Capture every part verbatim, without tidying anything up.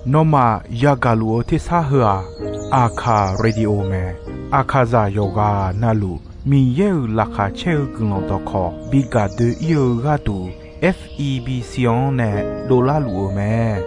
Nawmaf yagaq luf-eu tersar heu-aq, Aqkaq Radio mae. Aqkaqzaq yawqghaq navluf Miqyaer-euq laqkhaq caer-eu guiqlanq dawqkawq bi gaq doe-ir-eu gharduq, F E B C-anr nae dovlar luf-eu mae.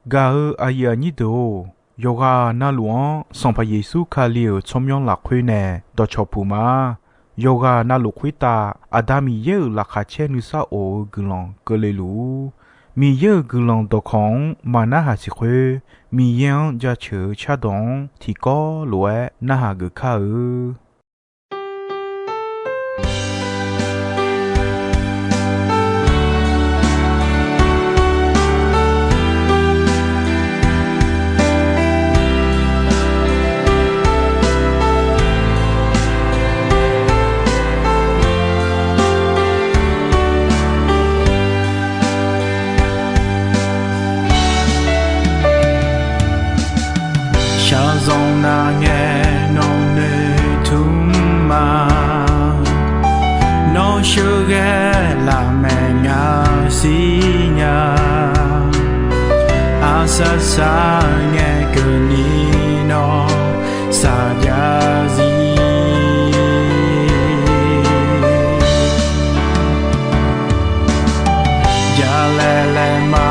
Gaq-eu aqyuif aqnyir deuq-or, yawqghaq navluf-anr Sanqpaq Yeqsur Kali-euq tsawrmyanr lafkhoer nae dawqcawq puq ma. Yawqghaq navluf khoertav Aqda Miqyaer-euq laqkhaq caer nuisar of-eu guiqlanq keuvle luf-ur. Miqyaer-euq guiqlanq dawqkawq-anr maqnarhaq siq khoer, Miqyaer-anr jaceuq-eu cardawq-anr tiqkawv lof-aer narhaq geuf kar-eu. Shaqzanq nar ngae nawq noeqtmq ma. Nawr sheuqghae lafmaeq nga siqnya. Aqsaq saq ngae keuvni nawr saqjav zir. Jalaeq laeqma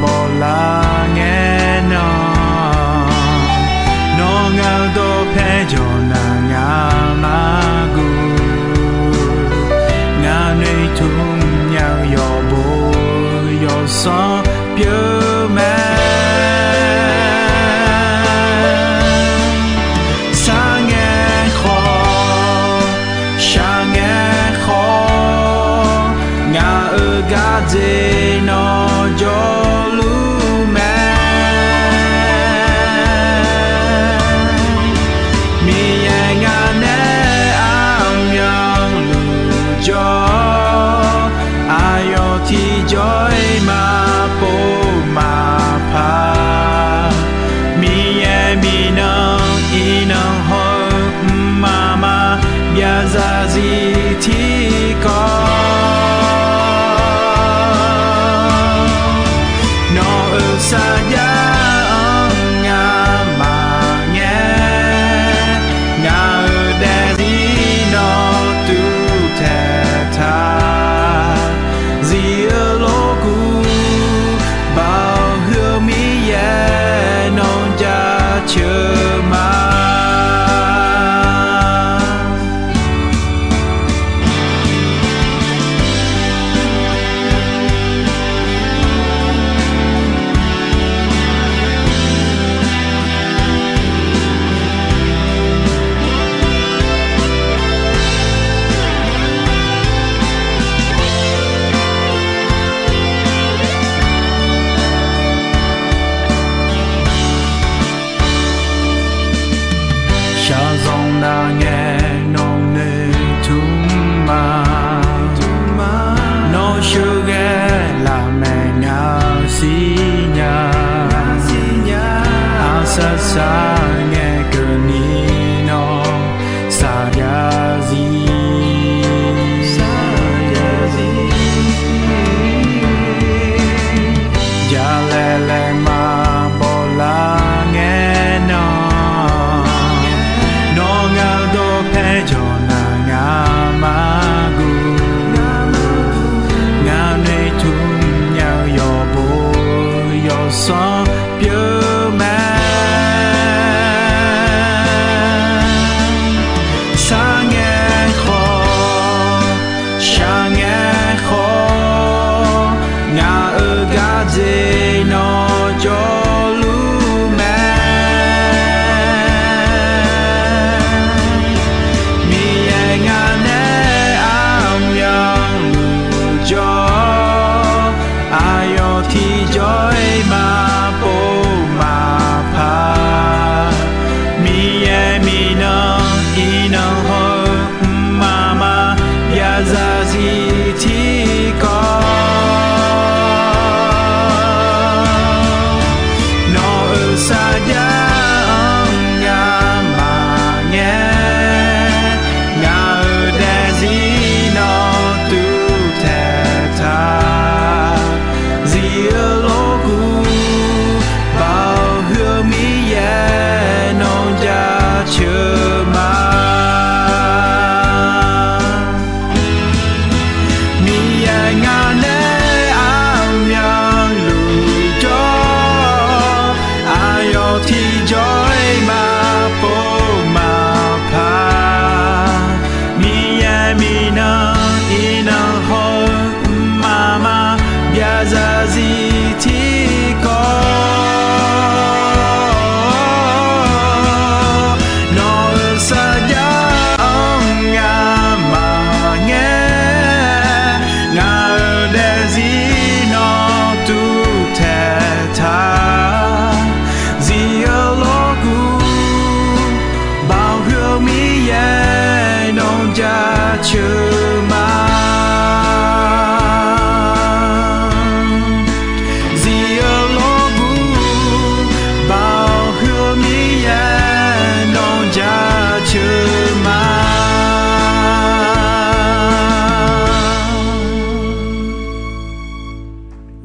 bawlar ngae nan, nawr ngaq-eu dawqpae jawq nar ngaq-anr guv. Ngaq noeqtmq nya-eu yawqbo yawqsanr pyeuf mae. Sar ngae khawf, shaq ngae khawf, ngaq-euq gardzer nawr jawrluf mae. Miqyaer ngaq nae armyanluf jawr, aqyawf tiqjawr-iq maqpov maqpar. Miqyaer miqnan iqnan haw-eu mqmaq maqbyav zarzir tiqkawv.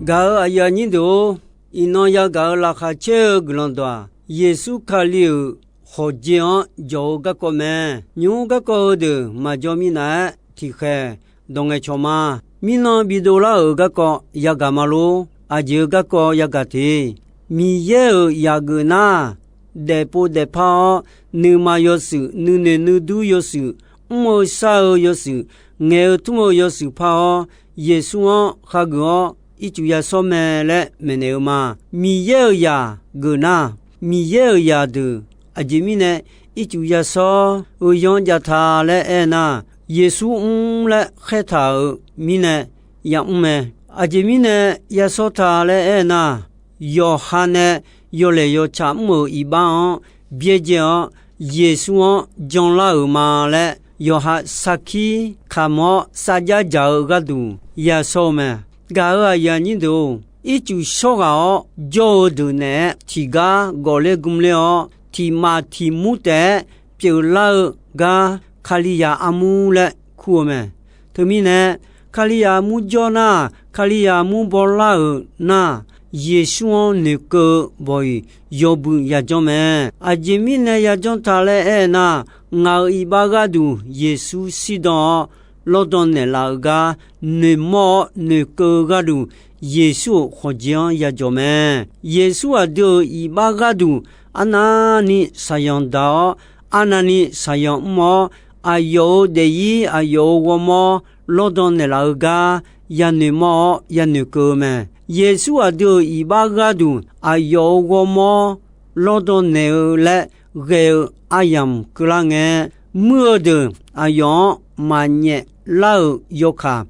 Gaq-euq aqyuif aqnyir deuq-or, iqnan yagaq-euq laqkhaq caer-eu guiqlanq dawq-aq, Yeqsur Kali-euq khawqjeq-anr jawq-eu garkawv mae. Nymqmr garkawv heudeuq maqjawr mirnav-aer tiqkhaeq dawq ngaeqcawq ma. Mirnan bidov lar-euq garkawv yagaq ma lor. Aqjeq-eu garkawv yagaq te. Miqyaer-euq zaq geuf nar, daefpov daefpar-awr, nuima yawshuif, nuinoeq nuidur yawshuif, mr-eu shar-eu yawshuif, ngaeq-eu tmr-eu yawshuif par-awr, Yeqsur-anr khageuf-awr ircuf yashawr mae laer maeqnaeq-eu ma. Miqyaer-euq zaq geuf nar, Miqyaer-euq zaqdeuq aqjeq mirnae ircuf yashawr-eu yanr jav ta laer aernar, Yeqsur mr laer khaertaq-euq mirnae yamr mae. Aqjeq mirnae yashawr ta laer aernar, yawqha nae yawlaeq yawtsaq mr-euq iqbax-anr byaerdzae-awr, Yeqsur-anr janlar-euq ma laer yawqha sarkir kamq-awr sarjar dzaq-eu gharduq yashawr-eu mae. Gaq-euq aqyuif aqnyir deuq-or, ircuf shawr ghaq-awr jawr-eu deuq naeq-aer tiqgar gawqler gmler-awr, tiq maf tiq mur taef-aer pyeuflar-eu gar Kalizaq armur laer kur-eu mae. Teumirnae, Kalizaq armur jawr nar, Kalizaq armur bawlar-euq nar, Yeqsur-anr noeqkeuv-eu bawq-iq yawbui yajanr mae. Aqjeq mirnae yajanr ta laer aernar, ngaq-euq iqbax gharduq Yeqsur shirdan-awr lawrdan naeqlaf-eu gar noeqmawr-awr noeqkeuv-eu gharduq, Yeqsur-euq khawqjeq-anr yajawq mae. Yeqsur aqdui-euq iqbax gharduq arnavni shaqzanq daq-awr, arnavni shaqzanq mr-awr, aqyawf-euq daefzir aqyawf-euq ghawrmawr lawrdan naeqlaf-eu gar yanoeq mawr-awr yanoeq keuv-eu mae. Yeqsur aqdui-euq iqbax gharduq aqyawf-euq ghawrmawr lawrdan naeq-eu laer ghae-eu aryamq keuvlar ngae, muir-eu deuq aqyawf-anr maqnyaef lar-euq yawkaq,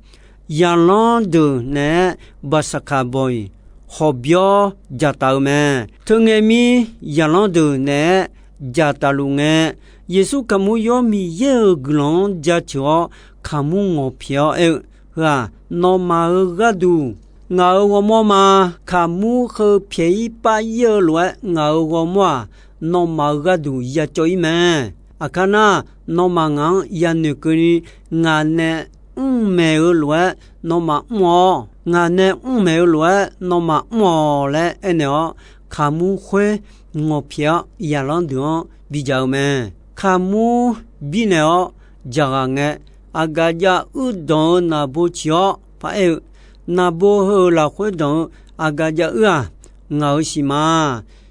zaqlanr deuq naeq-aer baqsaqkaq bawq-iq hawqbyawr dzaqtaf-eu mae. Teungae mir zaqlanr deuq naeq-aer dzaqtaf luf ngae, Yeqsur kaqmur yawr Miqyaer-euq guiqlanq-anr jaceuq-awr kaqmur ngawqpyaeq-awr aer-eu, Heu-aq, nawmaf-euq gharduq ngaq-euq ghawrmawr ma. Kaqmur heu pyaeq-ir pav-ir-eu lof-aer ngaq-euq ghawrmawr-aq, nawmaf-euq gharduq yacawv-ir mae. Aqkar nar, nawmaf ngaq-anr yanoeq keuvni, ngaq nae mr maeq-eu lof-aer nawmaf mr-awr, ngaq nae mr maeq-eu lof-aer nawmaf mr-awq laer aernaeq-awr, kaqmur khoer ngawqpyaeq-awr zaqlanr deuq-anr bidzaq-eu mae. Kaqmur birnaeq-awr dzaqghaq ngae, aqgaf jav uir danq-eu naqbo ciq-awr paraer-eu, naqbo heu-euq lafkhoer danq-eu aqgaf jav uir-aq, ngaq-euq siq ma.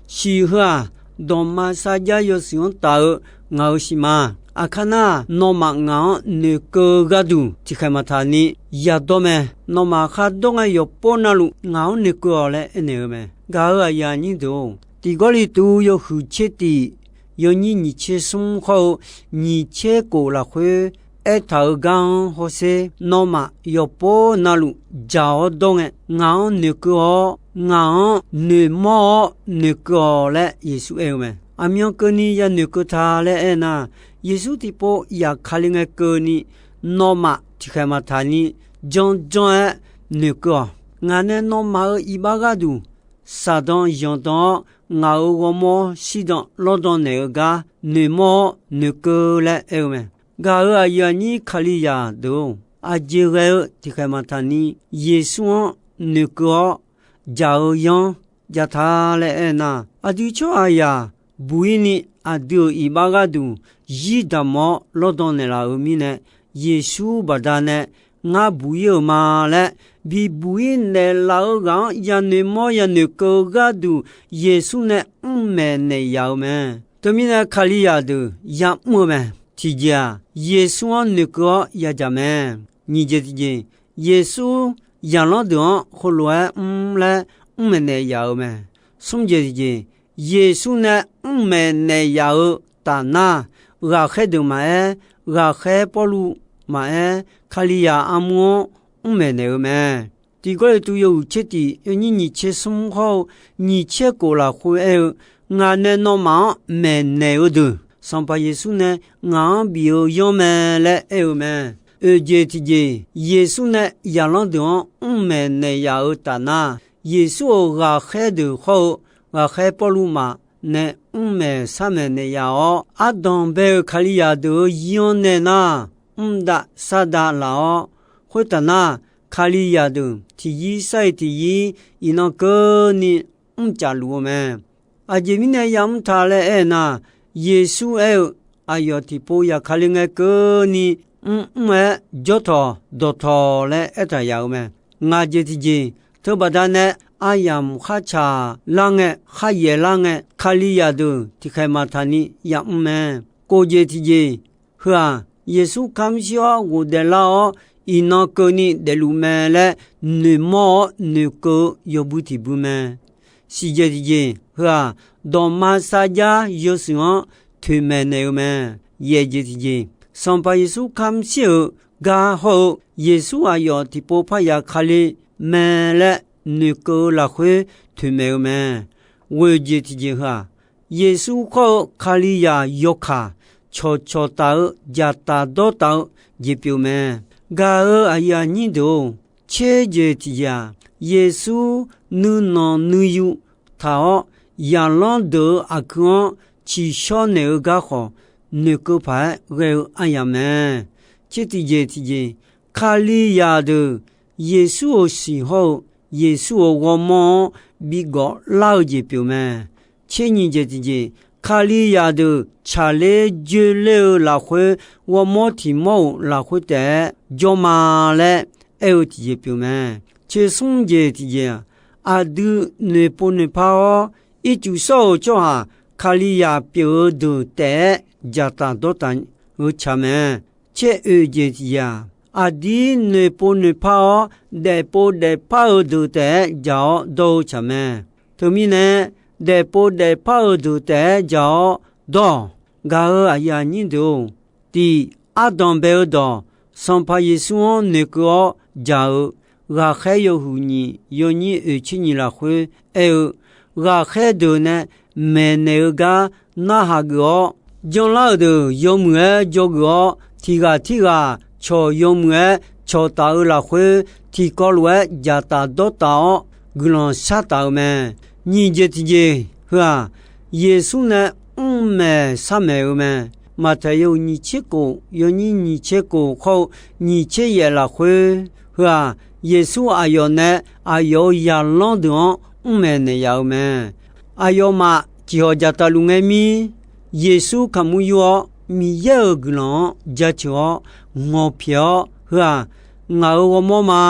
Siq heu-aq, dawqma sarjar yawshuif-anr taf-eu ngaq-euq siq ma. Aqkar nar, nawmaf ngaq-anr noeqkeuv-eu gharduq tiqkhaeq maqtaq ni yadawr mae. Nawmaf khar dawr ngae yawqpov navluf ngaq-anr noeqkeuv-awq laer aernaeq-eu mae. Gaq-euq aqyuif aqnyir deuq-or, Tiq Gawrliqtu yawhuiq tser tiq, yawnyir nyiq tser smr hawr-eu nyiq tser kof lafkhoer aertaq-euq gar-anr hawsher, nawmaf yawqpov navluf dzaq-awr dawr ngae, ngaq-anr noeqkeuv-awr, ngaq-anr noeqmawr-awr noeqkeuv-awq laer Yeqsur aer-eu mae. Aqmyan keuvni yanoeqkeuv ta laer aernar, Yeqsur tiqpov yaf Kali ngae keuvni, nawmaf tiqkhaeq maqtaq ni janrjanr-aer noeqkeuv-awq. Ngaq nae nawmaf-euq iqbax gharduq saqdan zanqdan-awr, ngaq-euq ghawrmawr shirdan lawrdan naeq-eu gar noeqmawr-awr noeqkeuv laer aer-eu mae. Gaq-euq aqyuif aqnyir Kalizaq deuq-or, aqjeq ghae-eu tiqkhaeq maqtaq ni Yeqsur-anr noeqkeuv-awr dzaq-eu yanr jav ta laer aernar, aqdui tsawrhaqzaq buq-ir ni aqdui-euq iqbax gharduq zir daqmq-awr lawrdan naeqlaf-euq mirnae, Yeqsur baqdanae ngar buq-ir-euq ma laer bibuq-ir naeqlaf-eu ghaq-anr yanoeq mawr yanoeq keuv-eu gharduq, Yeqsur nae mr maeq naeq yaf-eu mae. Teumirnae Kalizaq deuq yamr-eu mae. Tiqjeq-aq, Yeqsur-anr noeqkeuv-awr yadzaq mae. Nyiq jeq tiqjeq, Yeqsur zaqlanr deuq-anr heulof-aer mr laer mr maeq naeq yaf-eu mae. Smr jeq tiqjeq, Yeqsur nae mr maeq naeq yaf-eu taf nar, ghaqkhaer deuq maqaer, ghaqkhaer Pawrluv maqaer, Kalizaq armur-anr mr maeq naeq-eu mae. Tiq Gawrliqtu yawhuiq tser tiq, yawnyir nyiq tser smr hawr-eu nyiq tser kof lafkhoer aer-eu, Ngaq nae nawmaf-anr maeqnaeq-eu deuq, Sanqpaq Yeqsur nae ngaq-anr bif-eu yanr mae laer aer-eu mae. Oeq jeq tiqjeq, Yeqsur nae zaqlanr deuq-anr mr maeqnaeq yaf-eu taf nar, Yeqsur-euq ghaqkhaer deuq hawr-eu ghaqkhaer Pawrluv maf nae mr maeq shar maeqnaeq yaf-awr, ardanq bae-eu Kalizaq deuq-euq zir-anr nae nar, mr dav shar dav laf-awr, khoertaf nar, Kalizaq deuq tiqyir sar-iq tiqyir iqnan keuvni mrcaf luf-eu mae. Aqjeq mirnae yamr ta laer aer-eu nar, Yeqsur aer-eu, aqyawf tiqpov zaqkale ngae keuvni mrmr-aer jawrtawq dawqtawq laer aertaq yaf-eu mae. Ngaq jeq tiqjeq, teubaqda nae aryamq kharcaq lar ngae, kharyaeq lar ngae, Kalizaq deuq tiqkhaeq maqtaq ni yamr mae. Kof jeq tiqjeq, heu-aq, Yeqsur kamr shir-awr ghofdaef lar-awr, iqnan keuvni daefluf mae laer noeqmawr-awr noeqkeuv-eu yawbui tiqbui mae. Siqjeq tiqjeq, heu-aq, dawqma sarjax yawshuif-anr toeqmaeq naeq-eu mae. Yaeq jeq tiqjeq, Sanqpaq Yeqsur kamr shir-euq gar hawr-eu, Yeqsur aqyawf tiqpov parya Kali mae laer noeqkeuv-eu lafkhoer toeqmaeq-eu mae. Ghoeq jeq tiqjeq, heu-aq, Yeqsur khawr-eu Kalizaq yawkaq cawqcawq taf-eu jaqtaf dawrtaf-eu jeq pyeuf mae. Gaq-eu aqyuif aqnyir deuq-or, tser jeq tiqjeq-aq, Yeqsur nuinanq nuiyu taq-awr, zaqlanr deuq-eu aqgeu-anr ciqshawr naeq-eu gar khawf, noeqkeuv paq-aer ghae-eu aryamq mae. Tser tiqjeq tiqjeq, Kalizaq deuq Yeqsur-euq siq hawr-eu Yeqsur-euq ghawrmawr-anr bigawf lar-eu jeq pyeuf mae. Tser nyiq jeq tiqjeq, Kalizaq deuq tsaqler joerler-eu lafkhoer, ghawrmawr tiq mawr-euq lafkhoer taef-aer jawr ma laer aer-eu tiqjeq pyeuf mae. Tser smr jeq tiqjeq-aq, aqdui noeqpov noeqpar-awr, ircuf shawr-euq tsawrhaq Kalizaq pyeuf-eu deuq taef-aer jaqtaf dawrtaf-eu tsaq mae. Tser oeq jeq tiqjeq-aq, aqdir noeqpov noeqpar-awr, daefpov daefpar-eu deuq taef-aer jaq-awr dawr-eu tsaq mae. Teumirnae, daefpov daefpar-eu deuq taef-aer jaq-awr dawr-awq. Gaq-eu aqyuif aqnyir deuq-or, tiq, ardanq bae-eu dawq, Sanqpaq Yeqsur-anr noeqkeuv-awr jaq-eu, Ghaqkhaer yawhuiq nyiq yawnyir oeq tser nyiq lafkhoer aer-eu, ghaqkhaer deuq nae maeqnaeq-eu gar narhaq geuf-awr, janlar-euq deuq yawmuiq-aer dzawgeuf-awr, tiq ghaq tirghaq cawq yawmuiq-aer cawqtaf-eu lafkhoer, tiqkawv lof-aer jaqtaf dawrtaf-awr guiqlanq shartaf-eu mae. Nyiq jeq tiqjeq, heu-aq, Yeqsur nae mrmaeq sharmaeq-eu mae. Maqtaeq yawhuiq nyiq tser kof yawnyir nyiq tser kof khawr-eu nyiq tser yaef lafkhoer, heu-aq, Yeqsur aqyawf nae aqyawf-euq zaqlanr deuq-anr mrmaeq naeq yaf-eu mae. Aqyawfmaf ciqhawq jaqtaf luf ngae mir, Yeqsur kaqmur yur-awr, Miqyaer-euq guiqlanq-anr jaceuq-awr, ngawqpyaeq-awr, heu-aq, ngaq-euq ghawrmawr ma.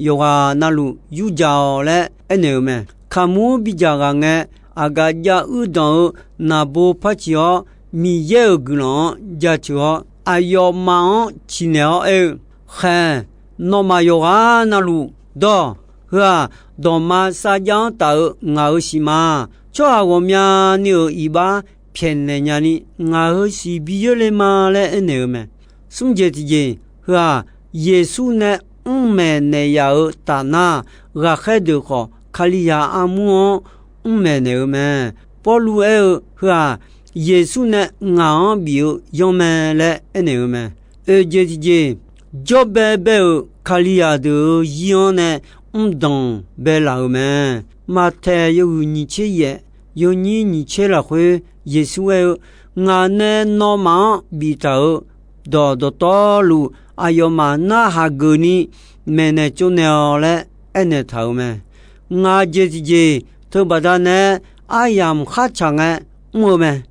Yawqghaq navluf yurjaq-awq laer aernaeq-eu mae. Kaqmur bidzaq ghaq ngae, aqgaf jav uir danq-eu naqbo par ciq-awr, Miqyaer-euq guiqlanq-anr jaceuq-awr, aqyawfmaf-anr ciqnaeq-awr aer-eu, Khaeq, nawmaf yawqghaq navluf dawr-awq. Heu-aq, dawqma sarjax-anr taf-eu ngaq-euq siq ma. Tsawrhaq ghawqmyani-euq iqbax pyaeqnaeq nyani, ngaq-euq siq bi yoerle ma laer aernaeq-eu mae. Smr jeq tiqjeq, heu-aq, Yeqsur nae mrmaeq naeq yaf-euq tafnar, ghaqkhaer deuq khawf Kalizaq armur-anr mrmaeq naeq-eu mae. Pawrluv aer-eu, heu-aq, Yeqsur nae ngaq-anr bif-eu yanr mae laer aernaeq-eu mae. Oeq jeq tiqjeq, jawrbae bae-euq Kalizaq deuq-euq zir-anr nae mrdanq baelaf-euq mae. Maqtaeq yawhuiq nyiq tser yaef yawnyir nyiq tser lafkhoer Yeqsur aer-eu, Ngaq nae nawmaf-anr biftaq-euq dawq dawqtawvluf, aqyawfmaf narhaq geufni maeqnaeq tsovnaeq-awq laer aernaeq taq-euq mae. Ngaq jeq tiqjeq, teubaqda nae aryamq khartsaq ngae mr-eu mae.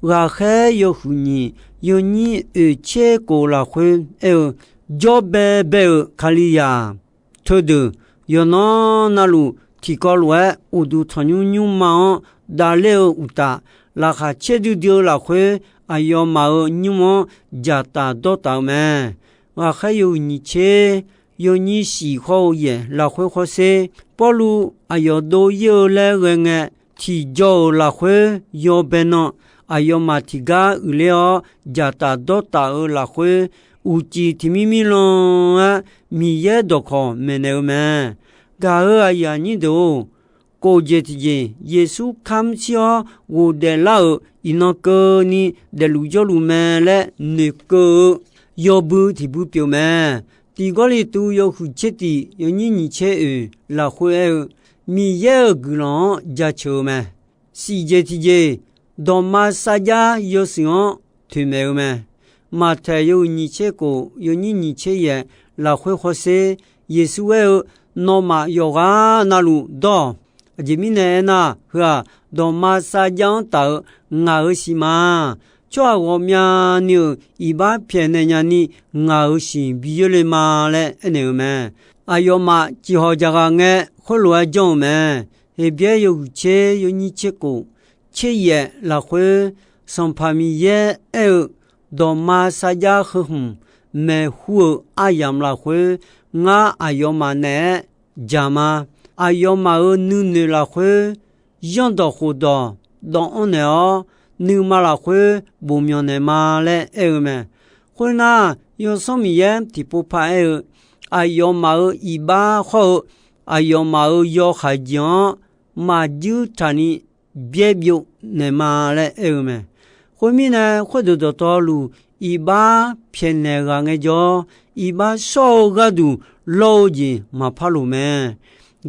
Ghaqkhaer yawhuiq nyiq yawnyir oeq tser kof lafkhoer aer-eu, jawrbae bae-euq Kalizaq teudeuq, yawqnan navluf tiqkawv lof-aer uqduq tanqnymr nymrma-anr davler-eu uqtaf, laqkhaq caerdui dui-eu lafkhoer aqyawfmaf-euq nymr-anr dzaqtaf dawrtaf-eu mae. Ghaqkhaer yawhuiq nyiq tser yawnyir siq khawr-eu yaef lafkhoer khawrsher, Pawrluv aqyawf dov-ir-eu laer ghae ngae, tiqjaw-euq lafkhoer yawbae nan aqyawfmaf tiqgar uiqler-awr dzaqtaf dawrtaf-eu lafkhoer, uqcif tiqmir mirlan-aer Miqyaer dawqkawq maeqnaeq-eu mae. Gaq-euq aqyuif aqnyir deuq-or, kof jeq tiqjeq, Yeqsur kamr shir-awr ghofdaef lar-euq iqnan keuvni daefluf jawrluf mae laer noeqkeuv-eu yawbui tiqbui pyeuf mae. Tiq Gawrliqtu yawhuiq tser tiq yawnyir nyiq tser oeq lafkhoer aer-eu, Miqyaer-euq guiqlanq-anr jaceuq-eu mae. Siq jeq tiqjeq, dawqma sarjax yawshuif-anr toeqmaeq-eu mae. Maqtaeq yawhuiq nyiq tser kof yawnyir nyiq tser yaef lafkhoer khawrsher, Yeqsur aer-eu, Nawmaf yawqghaq navluf dawr-awq. Aqjeq mirnae aernar, heu-aq, dawqma sarjax-anr taf-eu ngaq-euq siq ma. Tsawrhaq ghawqmyani-euq iqbax pyaeqnaeq nyani ngaq-euq siq bi yoerle ma laer aernaeq-eu mae. Aqyawfmaf ciqhawq jaqghaq ngae, khoerlof-aer janr-eu mae. Heqbyaer yawhuiq tser yawnyir tser khof, tser yaef lafkhoer, Sanqpaq Miqyaer aer-eu, Dawqma sarjax heu hmq maeqhu-euq aryamq lafkhoer, ngar aqyawfmaf naeq-aer jaq ma. Aqyawfmaf-euq nuinoeq lafkhoer, zanrdawq khofdawq dawv-anr naeq-awr, nuima lafkhoer bof myanq naeq ma laer aer-eu mae. Khoernar, Yawsanr Miqyaer tiqpov paq aer-eu, aqyawfmaf-euq iqbax hawr-eu aqyawfmaf-euq yawhaiq jeq-anr maqjuir taqni byaer byov naeq ma laer aer-eu mae. Khoermirnae, khoerdeuq dawqtawvluf iqbax pyaeqnaeq ghaq ngaejawr, iqbax shawr-eu gharduq lawr-eu jeq maqpar loq mae.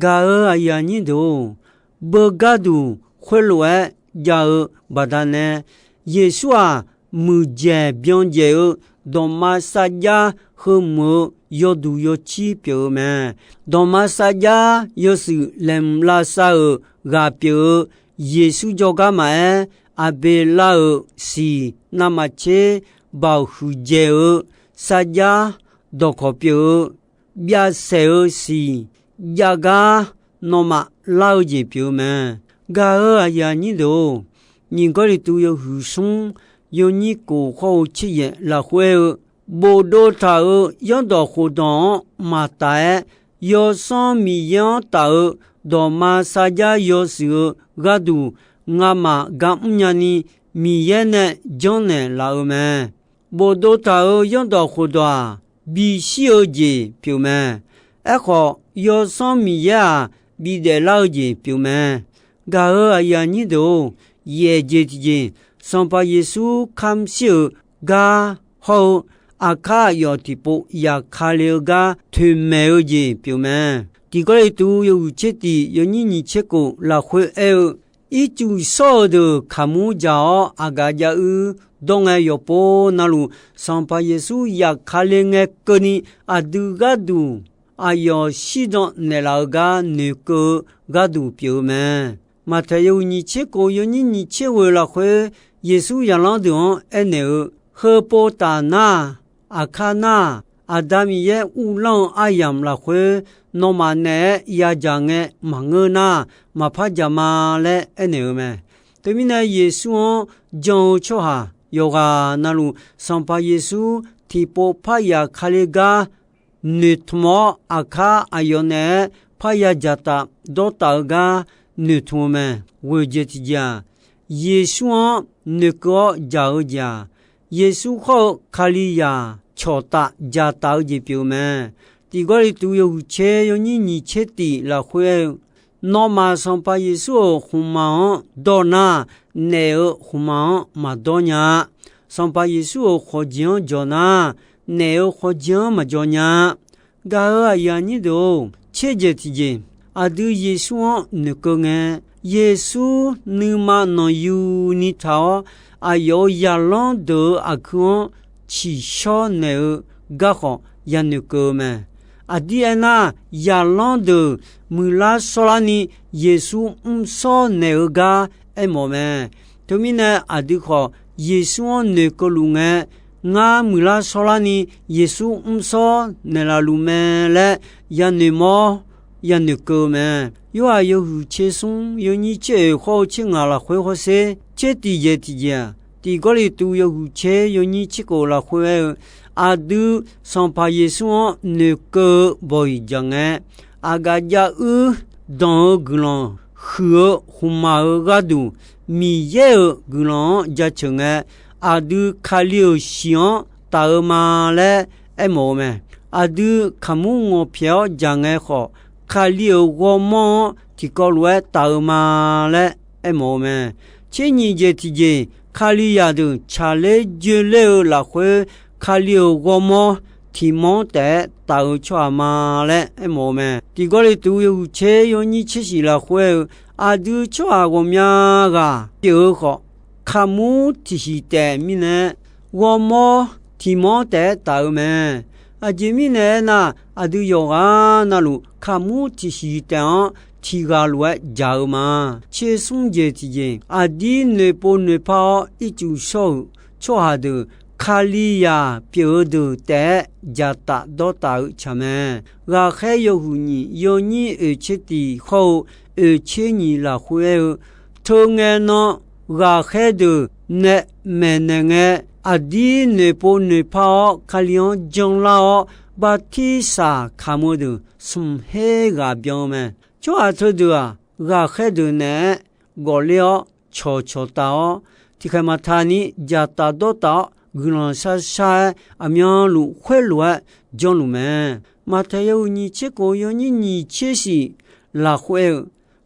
Gaq-euq aqyuif aqnyir deuq-or, beugar duq khoerlof-aer jav-eu baqdanae, Yeqsur-aq, muiqdzaeq byan dzaeq-eu dawqma sarjax heu mq-eu yawduq yawcir pyeuf-eu mae. Dawqma sarjax yawshuif laeqhmq lavsav-euq ghaq pyeuf-eu Yeqsur jawrgar maqaer, Aqbeqlav-euq siq navmaqtser baoq huiqdzaeq-eu sarjax dawqkawq pyeuf-eu byav saeq-eu siq jav gar nawmaf lar-eu jeq pyeuf-eu mae. Gaq-euq aqyuif aqnyir deuq-or, nyiq Gawrliqtu yawhuiq smr yawnyir kof khawr-eu tser yaef lafkhoer aer-eu, bofdov taq-euq zanrdawq khofdawq-anr maqtaf-aer, Yawsanr Miqyaer-anr taf-eu dawqma sarjax yawshuif-eu gharduq ngamaf gar mrnya ni Miqyaer nae janrnaeq laf-eu mae. Bofdov taq-euq zanrdawq khofdawq-aq, bishir-eu jeq pyeuf mae. Aerkhawf, Yawsanr Miqyaer-aq, bidaef lar-eu jeq pyeuf mae. Gaq-euq aqyuif aqnyir deuq-or, yaef jeq tiqjeq, Sanqpaq Yeqsur kamr shir-euq gar hawr-eu, aqkar aqyawf tiqpov yaqkale-eu gar toeqmaeq-eu jeq pyeuf mae. Tiq Gawrliqtu yawhuiq tser tiq yawnyir nyiq tser kof lafkhoer aer-eu, Ircuf shawr-eu deuq kaqmur dzaq-awr aqgaf jav uir dawr ngae, yawqpov navluf Sanqpaq Yeqsur yaqkale ngae keuvni aqdui gharduq aqyawf shirdan naeqlaf-eu gar noeqkeuv-eu gharduq pyeuf-eu mae. Maqtaeq yawhuiq nyiq tser kof yawnyir nyiq tser ghoeq lafkhoer, Yeqsur zaqlanr deuq-anr aernaeq-eu, Heu pov taf nar, aqkar nar, Aqda Miqyaer uvlanr-eu aryamq lafkhoer nawmaf naeq-aer yadzaq ngae maqngeur nar, maqpar dzaq ma laer aernaeq-eu mae. Teumirnae, Yeqsur-anr jan-eu tsawrhaq yawqghaq navluf, Sanqpaq Yeqsur tiqpov parya Kali gar noeqtmq-awr, aqkar aqyawf naeq-aer parya dzaqtaf dawrtaf-eu gar noeqtmq-eu mae. Ghoeq jeq tiqjeq-aq, Yeqsur-anr noeqkeuv-awr dzaq-eu jeq-aq, Yeqsur khawr-eu Kalizaq cawqtaf dzaqtaf-eu jeq pyeuf-eu mae. Tiq Gawrliqtu yawhuiq tser yawnyir nyiq tser tiq lafkhoer aer-eu, Nawmaf Sanqpaq Yeqsur-euq khmqmaq-anr dawr nar, naef-euq khmqmaq-anr maqdawr nya-a. Sanqpaq Yeqsur-euq khawqjeq-anr jawq nar, naef-euq khawqjeq-anr maqjawq nya-a. Gaq-euq aqyuif aqnyir deuq-or, tser jeq tiqjeq, aqdui Yeqsur-anr noeqkeuv ngae, Yeqsur nuima nanqyuni taq-awr, aqyawf-euq zaqlanr deuq-euq aqkuir-anr tsiqshawr naeq-eu garkhawf yanoeq keuv-eu mae. Aqdir aernar, zaqlanr deuq muiqlar shawrlarni Yeqsur mrshawr naeq-eu gar aermawf mae. Teumirnae aqdui khawf, Yeqsur-anr noeqkeuv luf ngae, ngar muiqlar shawrlarni Yeqsur mrshawr naeqlaf luf mae laer yanoeq mawr yanoeq keuv-eu mae. Yorhaq yawhuiq tser smr yawnyir tser oeq khawr-eu tser ngaq lafkhoer hawsher, tser tiqjeq tiqjeq-aq, tiq Gawrliqtu yawhuiq tser yawnyir tser khof lafkhoer aer-eu, aqdui Sanqpaq Yeqsur-anr noeqkeuv-eu bawq-iq jaq ngae, aqgaf jav uir danq-eu guiqlanq huiq-eu khmqmaq-euq gharduq, Miqyaer-euq guiqlanq-anr jaceuq ngae, aqdui Kali-euq shiq-anr taf-eu ma laer aermawf-eu mae. Aqdui kaqmur ngawqpyaeq-awr jaq ngae khawf, Kali-euq ghawrmawr-anr tiqkawv lof-aer taf-eu ma laer aermawf-eu mae. Tser nyiq jeq tiqjeq, Kalizaq deuq tsaqler joeler-eu lafkhoer, Kali-euq ghawrmawr tiq mawr-anr taef-aer taf-eu tsawrhaq ma laer aermawf-eu mae. Tiq Gawrliqtu yawhuiq tser yawnyir tser shiq lafkhoer aer-eu, aqdui tsawrhaq ghawqmya ghaq pyeuf-eu khawf, kaqmur tiqshiq taef mirnae, ghawrmawr tiq mawr-anr taef-aer taf-eu mae. Aqjeq mirnae aernar, aqdui yawqghaq navluf kaqmur tiqsiq taef-anr tiq ghaq lof-aer jaq-eu ma. Tsersmr jeq tiqjeq, aqdir noeqpov noeqpar-awr ircuf shawr-euq tsawrhaq deuq, Kalizaq pyeuf-eu deuq taef-aer dzaqtaf dawrtaf-eu tsaq mae. Ghaqkhaer yawhuiq nyiq yawnyir oeq tser tiq hawr-eu oeq tser nyiq lafkhoer aer-eu, Teu ngae nan ghaqkhaer deuq nae maeqnaeq ngae, aqdir noeqpov noeqpar-awr Kali-anr janlar-awr, bartirsaq kamq-eu deuq smq her ghaq byan-eu mae. Tsawrhaq teudeuq-aq, ghaqkhaer deuq naeq-aer ghawqler-awr cawqcawq taf-awr, tiqkhaeq maqtaq ni dzaqtaf dawrtaf-awr, guiqlanq sharshar-aer aqmyanluf khoerlof-aer janrluf mae. Maqtaeq yawhuiq nyiq tser khof yawnyir nyiq tser shif lafkhoer aer-eu,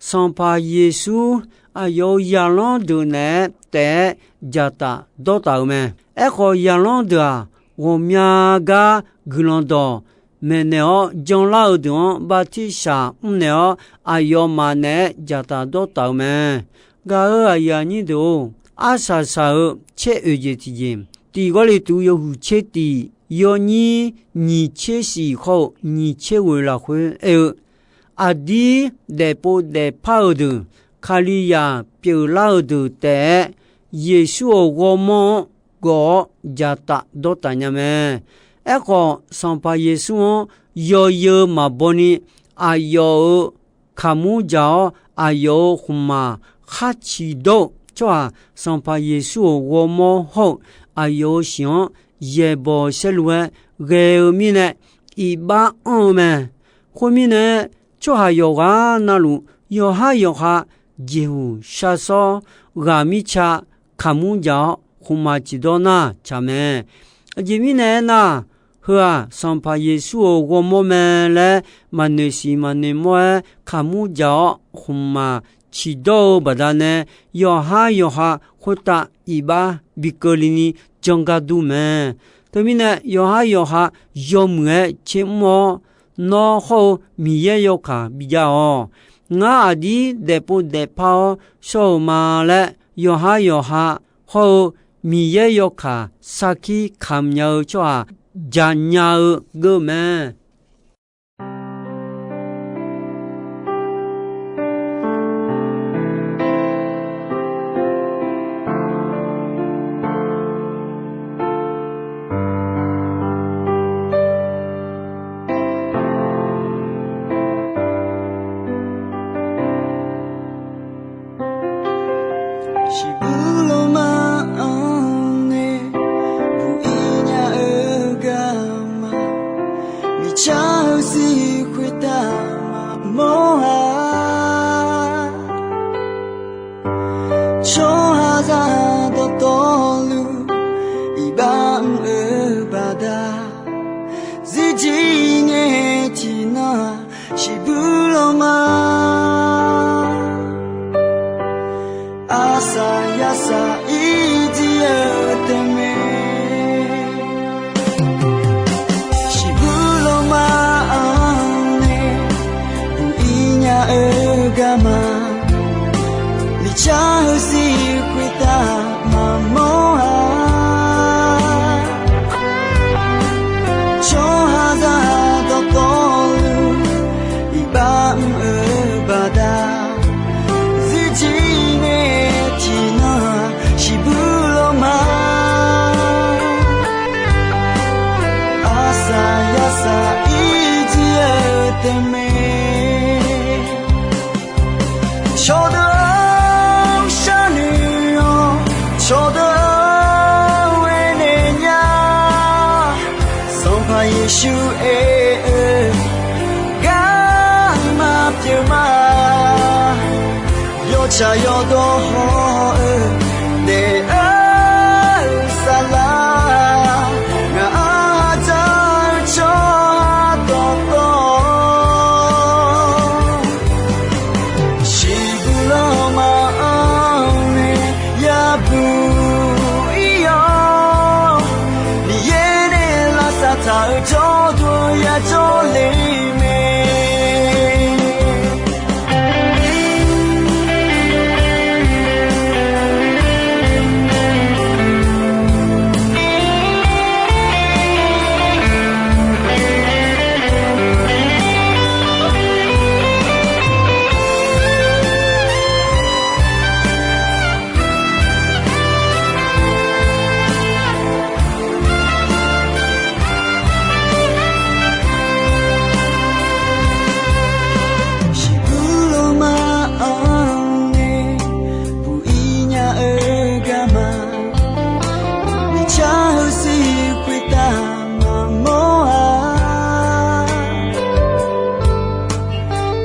Sanqpaq Yeqsur aqyawf-euq zaqlanr deuq naeq-aer taef-aer dzaqtaf dawrtaf-euq mae. Aerkhawf, zaqlanr deuq-aq, ghawqmya gar guiqlanq dawq maeqnaeq-awr, janlar-eu deuq-anr bartirsaq mrnaeq-awr, aqyawfmaf naeq-aer dzaqtaf dawrtaf-euq mae. Gaq-euq aqyuif aqnyir deuq-or, arsaq saq-eu caer oeq jeq tiqjeq, tiq Gawrliqtu yawhuiq tser tiq yawnyir nyiq tser shif hawr-eu nyiq tser ghoeq lafkhoer aer-eu, aqdir daefpov daefpar-euq deuq, Kalizaq pyeuflar-euq deuq taef-aer, Yeqsur-euq ghawrmawr-anr gawf-awr dzaqtaf dawrtaf nya mae. Aerkhawf, Sanqpaq Yeqsur-anr yawzeu maqbaw ni, aqyawf-euq kaqmur dzaq-awr, aqyawf-euq khmqmaq khar ciqdawr-eu tsawrhaq, Sanqpaq Yeqsur-euq ghawrmawr hawr-eu aqyawf-euq shiq-anr yaeqbawq saerlu-aer ghae-eu mirnae, iqbax anr-eu mae. Khoermirnae, tsawrhaq yawqghaq navluf, yawqhar yawqha jeqhuq shar sawr, ghaq mirtsa kaqmur dzaq-awr, khmqmaq ciqdawr nar tsaq mae. Aqjeq mirnae aernar, heu-aq, Sanqpaq Yeqsur-euq ghawrmawr mae laer maqnoeq siq maqnoeq mawr-aer kaqmur dzaq-awr, khmqmaq ciqdawr-eu baqdanae, yawqhar yawqha khoertav iqbax bi keuvle ni jangar dur mae. Teumirnae, yawqhar yawqha yawmuiq-aer tser mr-awr, nawr hawr-eu Miqyaer yawkaq bijav-awq. Ngar aqdir daefpov daefpar-awr shawr-euq ma laer, yawqhar yawqha hawr-eu Miqyaer yawkaq sarkir kamq nya-eu tsawrhaq jaq nya-eu geur mae. Shiqbuq lawma-anr nae buq-ir nya-eu garma, miqcar-eu zir khoertav maqmawr-a. Tsawrhaqzaq dawqtawvluf iqbax mr-eu baqda, zirjir ngae tiqnan-aq shiqbuq lawma. Arsaq yarsaq ir jir-eu taef mae. Shiqbuq lawma-anr nae buq-ir nya-eu garma, miqcar-eu zir khoertav maqmawr-a. Tsawrhaqzaq dawqtawvluf iqbax mr-eu baqda, zirjir ngae tiqnan-aq shiqbuq lawma. Arsaq yarsaq ir jir-eu taef mae. Cawqdeuq-anr sharnoeq-awr, cawqdeuq-anr ghae naeq nya. Sanqpaq Yeqsur aer-eu garma pyeuf ma. Yawtsaq yawdawr haw-eu daef-eu saflar, ngaq-anr hadzaq-eu tsawrhaq dawqtawv, shiqbuq lawma-anr nae yabuq ir-awr, Miqyaer nae lavsav taq-eu jawrduq yajawr le mae.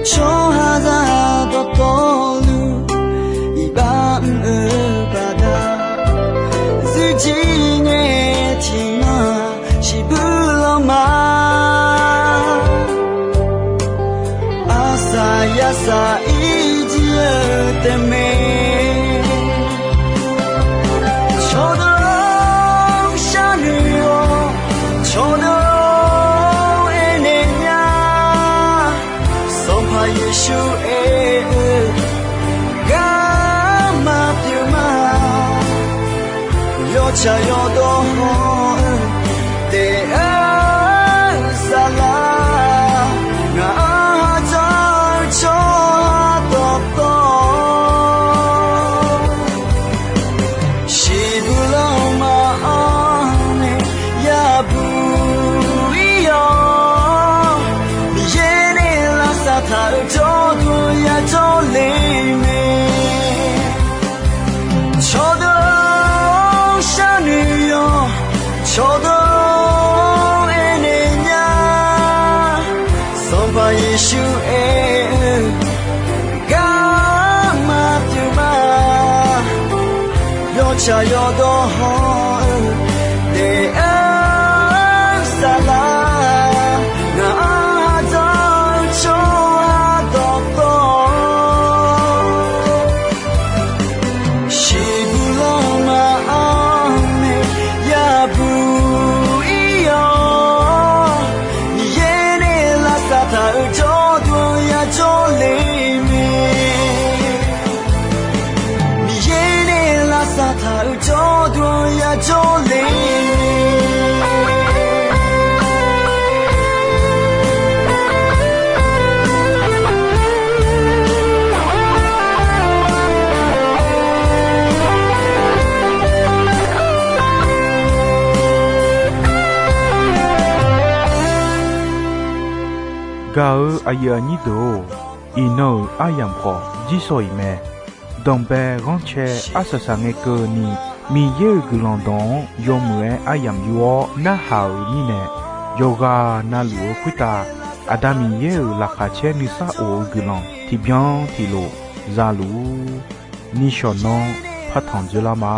Tsawrhaqzaq dawqtawvluf iqbax mr-eu baqda, zirjir ngae tiqnan shiqbuir lanma, arsaq yarsaq irjir-eu taefmae. Cawqdeuq-or, sharnoeq-awq, cawqdeuq-or, aernaeq nya. Sanqpaq Yeqsur aer-eu, garma pyeuf ma. Yawtsaq yawdawr haw-eu taef-aer saflar, ngaq-anr ha dzar-eu tsawrhaq dawqtawv shiqbuir lanma-anr nae yabuq ir-awq. Miqyaer nae lavsav taq-euq jawrduq yajawr le mae. Cawqdeuq-or, sharnoeq-awq, cawqdeuq-or, aernaeq nya. Sanqpaq Yeqsur aer-eu, garma pyeuf ma. Yawtsaq yawdawr haw-eu taef-aer saflar, ngaq-anr ha dzar-eu tsawrhaq dawqtawv shiqbuir lanma-anr nae yabuq ir-awq. Miqyaer nae lavsav taq-euq jawrduq yajawr le mae. Miqyaer nae lavsav taq-euq jawrduq yajawr le mae. Gaq-eu aqyuif aqnyir deuq-or, iqnan-euq aryamq khawf jirsawq iq mae. Danqbae ghanrcae arsaq saq ngae keuvni, Miqyaer-euq guiqlanq dawq-anr yawmuiq-aer aryamq yur-awr narhaq-euq mirnae, yawqghaq navluf-eu khoertav Aqda Miqyaer-euq laqkhaq caer nuisar of-eu guiqlanq tiqbyan tiqlof za luf-ur. Nishawq nanr partanq dzoerlar ma.